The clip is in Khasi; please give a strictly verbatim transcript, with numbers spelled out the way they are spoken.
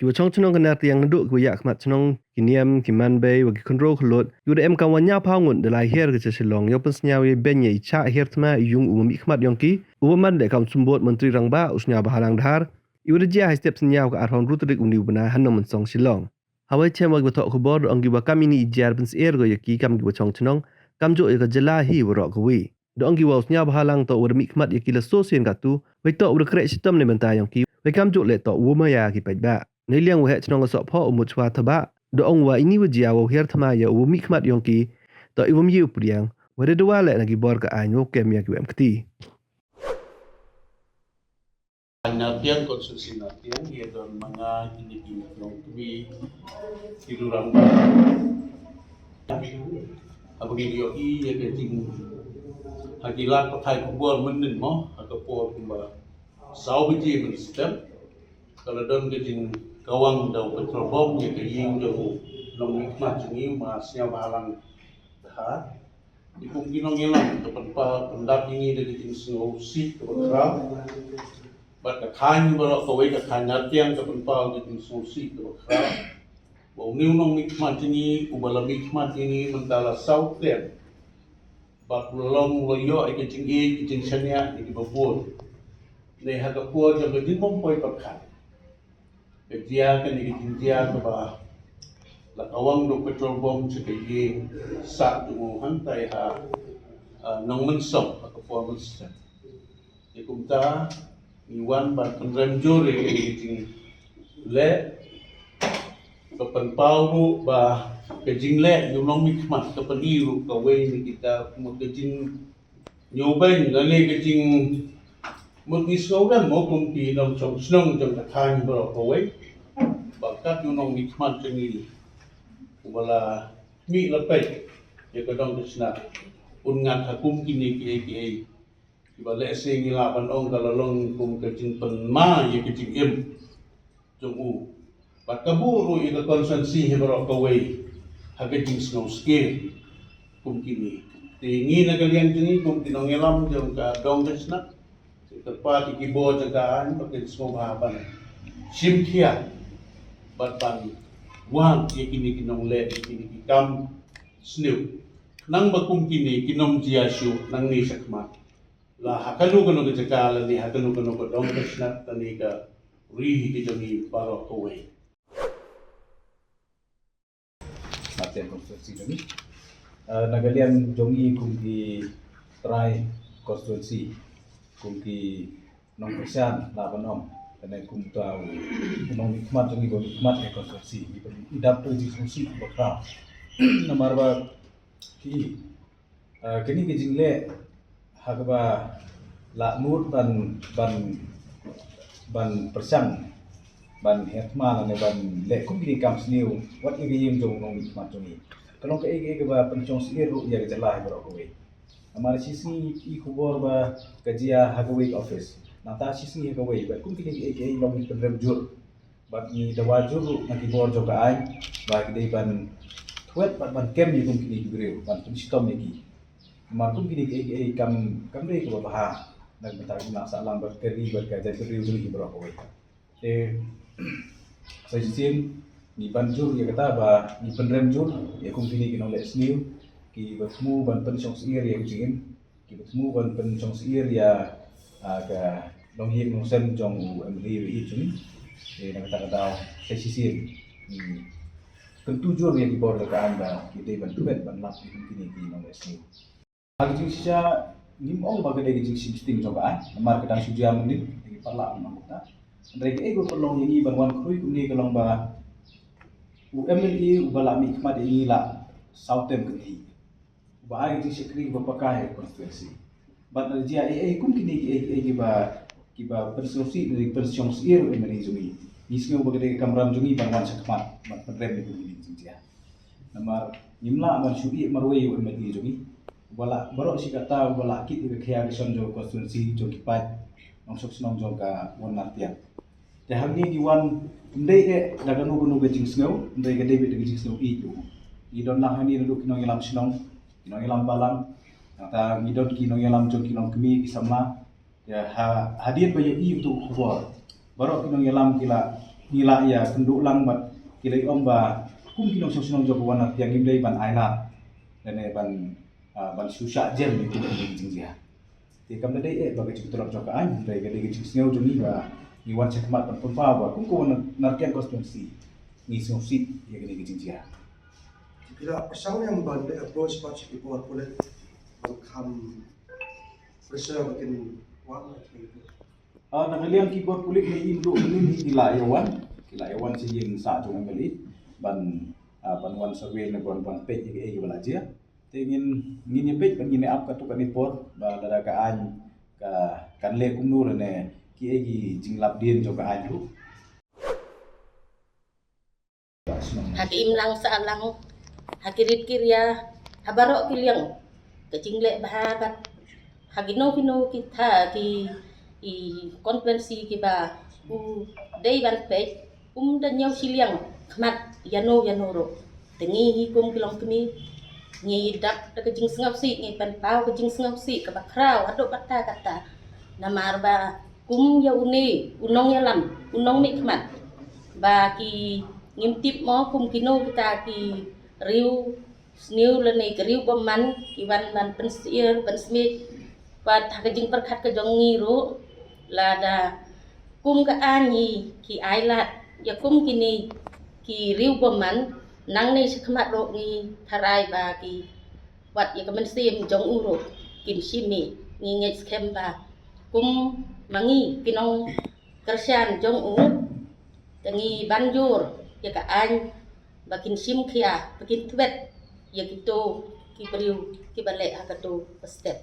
Ki wa chong chnong ka Nartiang naduh ki wa yah khmat chnong, ki niam, ki manbei, wa ki khynro khyllood, ki wa da em kam wa ñiaw phaw ngut da lai hiar ka cha Shillong, yow pynsñiaw yei beiñ yei chah hiar thma i yung u wa mih khmat yong ki, u wa man da kam symbud Myntri Rangbah u Sniawbhalang Dhar, i wa da jia ha i step synñiaw ka arphaw ynru tarik u ni u bnai ha Nongmynsong Shillong. Hawei chem wa ki wa thoh khubor da ong ki wa kam ini i jia da pynsyier ko ya ki kam ki wa chong chnong, kam juh ya ka jylla hi waroh kawi. Da ong ki wa u Sniawbhalang toh wa da mih khmat ya ki la soo sien katu, wei toh wa da kreh shitom ne bynta yong ki, wei kam juh leh toh wa maya ki paidbah. Nei liang wa heh chnong ka Sohphoh u Mutchwa Thabah, da ong wa ini wa jia wa hiar thma ya u wa mih khmat yong ki, toh i wa mih u pdiang, wa da dawa leh na ki bor ka aiñ wa kem ya ki wa em kti. Nartiang, konstituensi Nartiang, ya don manga ini ki yong kami ki lurang. Haba ngi ïohi ïa ka jing, ha ki lad pathai khubor mynnin mo, ha ka por kumba saw baje mynstep, ka la don ka jingkawang da u petrol bomb ïa ka ïing jong u nongmihkhmat jong ngi, u ma Sniawbhalang Dhar. Kum ki nongïalam, ka pynpaw pyndap ïa ngi da ka jingsngewsih kaba khraw. Bad ka thaiñ baroh kawei, ka thaiñ Nartiang, ka pynpaw da ka jingsngewsih kaba khraw. Ba une u nongmihkhmat jong ngi, uba la mihkhmat ïa ngi mynta la saw term. Bad u la long u la ïoh ïa ka jingïeit, ka jingshaniah ïa kiba bun. Te ha ka por jong ka jingbym poi pyrkhat, ka jia kane ka jingjia kaba la kawang da u petrol bomb sha ka ïing sah jong u hangtai ha, ah, Nongmynsong ha ka por mynstep. Te kumta ngi wan ban pynrem jur ïa kane ka jingleh, ba pynpaw ruh ba ka jingleh ïa u nongmihkhmat ka pyni ruh kawei na kita, kumta ka jing ñiewbeiñ lane ka jingmut ngi sngewrem mo kum ki nongchong chnong jong ka thaiñ baroh kawei. Ba kat u nongmihkhmat jong ngi uba la mih la peit ïa ka dong ka shnat, un ngat ha kum kine kiei kiei kiba lehse ngi lah ban ong ka la long kum ka jingpynma ïa ka jingim jong u. Bad ka buh ruh ïa ka konstituensi hi baroh kawei ha ka jingsngewsih kum kine. Te ngi na ka liang jong ngi kum ki nongïalam jong ka dong ka shnat, te kyrpad ïa ki bor jong ka aiñ ba kin sngewbha ban shim khia bad ban wad ïa kine ki nongleh, ïa kine ki kam sniew, khnang ba kum kine kin ym jia shuh nangne shakhmat, la ha kano kano ka jaka lane ha kano kano ka dong ka shnat lane ka ri ka jong ngi baroh kawei. Martin constituency jong ngi. Eh, na ka liang jong ngi kum ki trai constituency, kum ki nongkyrshan lah ban ong, kane kum ta u nongmihkhmat jong ngi ba mihkhmat ïa constituency, ngi ba i dap tu jingsngewsih ba khraw. Namar ba ki Ah, kane ka jingleh ha kaba la mut ban, ban, ban pyrshang ban hiar thma lane ban leh kum kine ki kam sniew wat ïa ka ïing jong u nongmihkhmat jong ngi. Ka long kaei kaei kaba pynshong syier ruh ïa ka jylla hi baroh kawei. Namar shisngi i khubor ba ka jia ha kawei ka office, nangta shisngi ha kawei, bad kum kine kiei kiei long ngi pynrem jur. Bad ngi dawa jur ruh na ki bor jong ka aiñ ba ki dei ban thwet bad ban kem ïa kum kine ki briew, ban pynshitom ïa ki. Namar kum kine kiei kiei kam, kam dei kaba bha na ka bynta ka jingïasahlang bad ka ri bad ka jaitbynriew jong ngi baroh kawei. Te sa shisien ngi ban jur ïa kata ba ngi pynrem jur ïa kum kine ki nongleh sniew kiba thmu ban pynshong syier ïa ka jingim, kiba thmu ban pynshong syier ïa, ah, ka longïing longsem jong u MLA ba ïeit jong ngi. Te na kata ka daw sa shisien ngi kyntu jur ïa ki bor jong ka aiñ ba ki dei ban thwet ban lap ïa kine ki nongleh sniew. Ha ka jingshisha ngim ong ba ka dei ka jingshim sting jong ka aiñ, namar ka dang shu jia mynnin, ngi pat lah ban ong kumta. Hynrei kaei kaba pynlong ïa ngi ban wan khrui kumne ka long ba u MLA uba la mihkhmat ïa ngi la saw term kynthih, uba ai ka jingshakri kaba paka ha ka constituency. Bad lada jia ei ei kum kine kiei kiei kiba, kiba pynsngewsih ne pynshong syier ïa u MLA jong ngi, ngi sngew ba ka dei ka kamram jong ngi ban wan shakhmat ban pynrem ïa kum kine ki jingjia. Namar ngim lah ban shu ïeh marwei ïa u MLA jong ngi, uba la baroh shi katta, uba la kit ïa ka khia ka shon jong ka constituency jong ki paid nongshong shnong jong ka Ward Nartiang. Te hangne ngi wan ym dei eh da kano kano ka jingsngew, ym dei, ka dei beit da ka jingsngew ïeit ruh. Ngi don lang hangne naduh ki nongïalam shnong, ki nongïalam balang, nangta ngi don ki nongïalam jong ki longkmie, ki samla. Te ha, hadien ba ïohi utu u khubor, baroh ki nongïalam ki la Ngi la ïa kynduh lang bad ki la ong ba kum ki nongshong shnong jong ka Wanrtiang ngim dei ban ailad lane ban, ah, ban shu shah jem ïa kum kine ki jingjia. Te kam da dei eh ba ka jingtylli jong ka aiñ, hynrei ka dei ka jingsngew jong ngi ba ngi wan shakhmat ban pynpaw ba kum ka Wanrtiang constituency ngi sngewsih ïa kine ki jingjia. Te phi la pyrshang ne em ban leh approach bad sha ki bor pulit ban kham pressure ba kin wan? Ah, na ka liang ki bor pulit ne im duh mynnin hi ki la ïa wan, ki la ïa wan sha ïing sah jong M L A ban, ah, ban wan survey ne ban, ban peit ïa kiei kiba la jia. Te ngin, ngin ïa peit bad ngin ïa ap katto katne por ba lada ka aiñ ka, kan leh kumno lane kiei ki jinglap dien jong ka aiñ ruh. Ha ka imlang sahlang, ha ki rit ki ria, ha baroh ki liang, ka jingleh bha bad ha kino kino ki thaw ki, ki constituency kiba u dei ban peit, um da ñiew shiliang khmat ïano ïano ruh. Te ngi hi kum ki longkmie ngi dap da ka jingsngewsih, ngi pynpaw ka jingsngewsih kaba khraw haduh katta katta. Namar ba kum ïa une u nongïalam, u nongmihkhmat, ba ki, ngim tip mo kum kino kita ki riew sniew lane ki riew bymman ki wan ban pynsyier pynsmiej. Bad ha ka jingpyrkhat ka jong ngi ruh, lada kum ka aiñ hi ki ailad ïa kum kine ki riew bymman, nangne shakhmat ruh ngi tharai ba ki, wat ïa ka mynsiem jong u ruh kin shim hi. Ngi ngeit skhem ba kum ma ngi ki nongkyrshan jong u, te ngi ban jur ïa ka aiñ ba kin shim khia, ba kin thwet ïa kito ki briew kiba leh ha kato ka step.